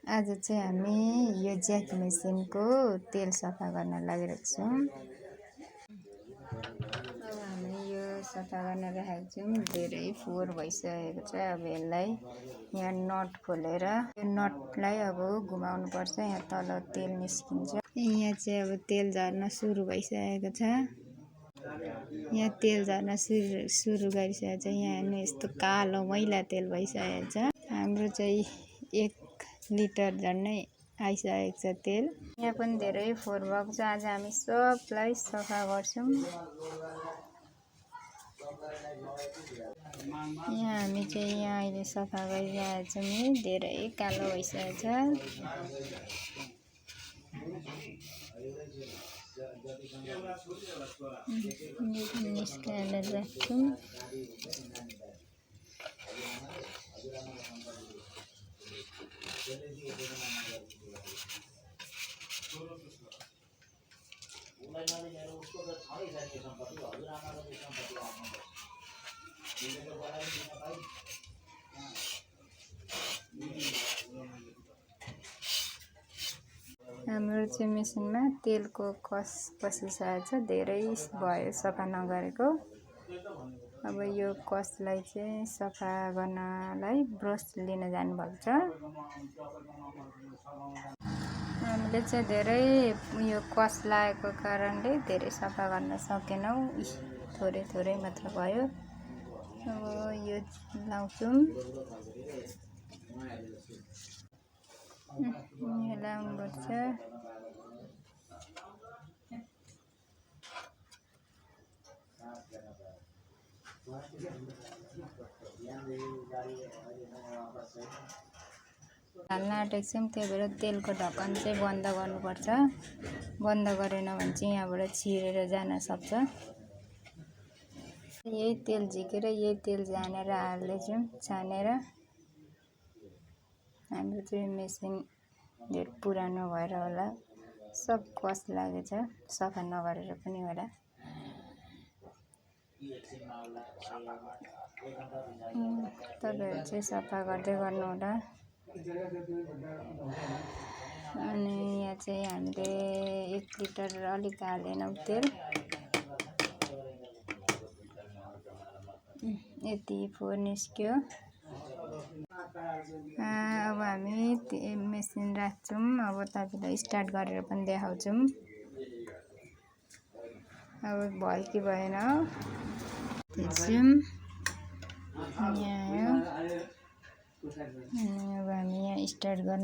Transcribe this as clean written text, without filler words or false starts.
आज चाहिँ हामी यो ज्याक मेसिनको तेल सफा गर्न लागिरहेको छौँ। अब हामी यो सफा गर्न राखेको छौँ। धेरै फोहोर भइसकेको छ। अब यसलाई यहाँ नट खोलेर यो नटलाई अब घुमाउनु पर्छ। यहाँ तल तेल निस्किन्छ। यहाँ चाहिँ अब तेल झर्न सुरु भइसकेको छ। यहाँ तेल झर्न सुरु गरिसकेको छ। यहाँ हेर्नु यस्तो कालो मैला तेल भइसकेको छ। हाम्रो चाहिँ 1 लिटर झन्डै आइसकेको छ तेल। यहाँ पनि धेरै फोहोर भएको छ। आज हामी सबलाई सफा गर्छौँ। यहाँ हामी चाहिँ यहाँ अहिले सफा गरिरहेको छौँ। धेरै कालो भइसकेको छ। निस्काएर राख्छौँ। हाम्रो चाहिँ मेसिनमा तेलको कस पसिसकेको छ। धेरै भयो सफा नगरेको। अब यो कसलाई चाहिँ सफा गर्नलाई ब्रस लिन जानुभएको छ। हामीले चाहिँ धेरै यो कस लागेको कारणले धेरै सफा गर्न सकेनौँ। थोरै थोरै मात्र भयो। अब यो लाउँछौँ। यो लाउनुपर्छ। हाल्न आँटेको छौँ। त्यही भएर तेलको ढक्कन चाहिँ बन्द गर्नुपर्छ। बन्द गरेन भने चाहिँ यहाँबाट छिरेर जान सक्छ। यही तेल झिकेर यही तेल झानेर हाल्दैछौँ छानेर। हाम्रो चाहिँ मेसिन धेरै पुरानो भएर होला सब कस लागेछ। सफा नगरेर पनि होला। तपाईँहरू चाहिँ सफा गर्दै गर्नु होला। अनि यहाँ चाहिँ हामीले 1 लिटर अलिक हालेनौँ तेल। यति फोहोर निस्क्यो। अब हामी मेसिन राख्छौँ। अब तपाईँलाई स्टार्ट गरेर पनि देखाउँछौँ। अब भयो कि भएन हेर्छौँ। यहाँ आयो। अब हामी यहाँ स्टार्ट गर्नु